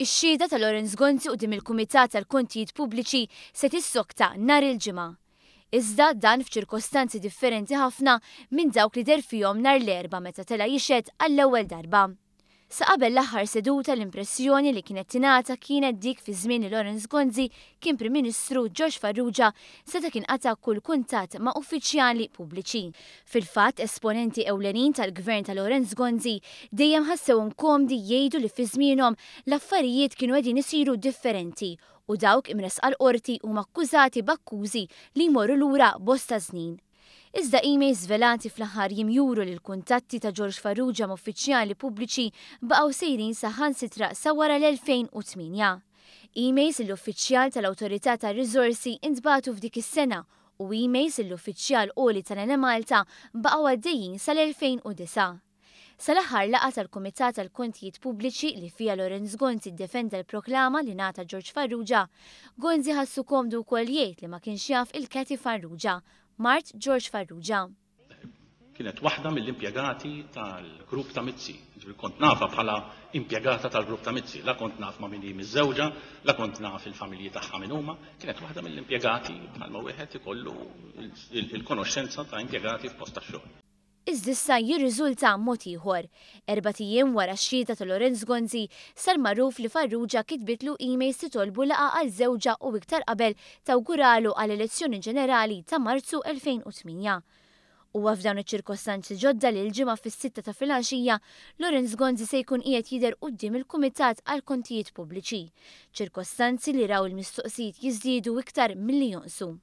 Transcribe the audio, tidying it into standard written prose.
Ix-xhieda ta' Lawrence Gonzi quddiem il-Kumitat għall-Kontijiet Pubbliċi se tissokta nhar il-Ġimgħa. Iżda dan f'ċirkostanzi differenti ħafna minn dawk li deher fihom nhar l-Erbgħa meta tela' jixhed għall-ewwel darba. Sa qabel l-aħħar seduta l-impressjoni li kienet tingħata kienet dik fi żmien li Lawrence Gonzi kien Prim Ministru George Farrugia seta' kien qata' kull kuntatt ma' uffiċjali pubbliċi. Fil-fatt esponenti ewlenin tal-Gvern ta' Lawrence Gonzi dejjem ħassewhom komdi jgħidu li fi żmienhom l-affarijiet kienu qegħdin isiru differenti u dawk imressqa l-Qorti huma akkużati b'akkużi li jmorru lura bosta snin. Iżda emails żvelati fl-aħħar jiem juru li l-kuntatti ta' George Farrugia ma' uffiċjali pubbliċi baqgħu sejrin saħansitra sa wara l-2008. Emails lil uffiċjal tal-Awtorità tar-Riżorsi ntbagħtu f'dik is-sena u emails lil uffiċjal għoli tal-Enemalta baqgħu għaddejjin sal-2009. Sal-aħħar laqgħa tal-Kumitat għall-Kontijiet Pubbliċi li fiha Lawrence Gonzi ddefenda l-proklama li ngħata George Farrugia, Gonzi ħassu komdu wkoll jgħid li ma kienx jaf 'il Cathy Farrugia, mart George Farrugia. Kienet waħda mill-impjegati tal-grupp ta' Mizzi. Jiġifieri kont nafha bħala impjegata tal-grupp ta' Mizzi. La kont naf ma' min hi miżżewġa, la kont naf il-familji tagħha min huma. Kienet waħda mill-impjegati bħalma wieħed ikollu l-konoxxenza ta' impjegati f'post tax-xogħol. Iżda issa jirriżulta mod ieħor. Erbat ijiem wara x-xhieda ta' Lawrence Gonzi, sar magħruf li Farrugia kitbitlu emails titolbu laqgħa għal żewġha u iktar qabel tawguralu għall-elezzjoni ġenerali ta' Marzu 2008. Huwa f'dawn iċ-ċirkostanzi ġodda li l-Ġimgħa fis-sitta ta' filgħaxija, Lawrence Gonzi se jkun qiegħed jidher quddiem il-Kumitat għall-Kontijiet Pubbliċi. Ċirkostanzi li raw il-mistoqsijiet jiżdiedu iktar milli jonqsu.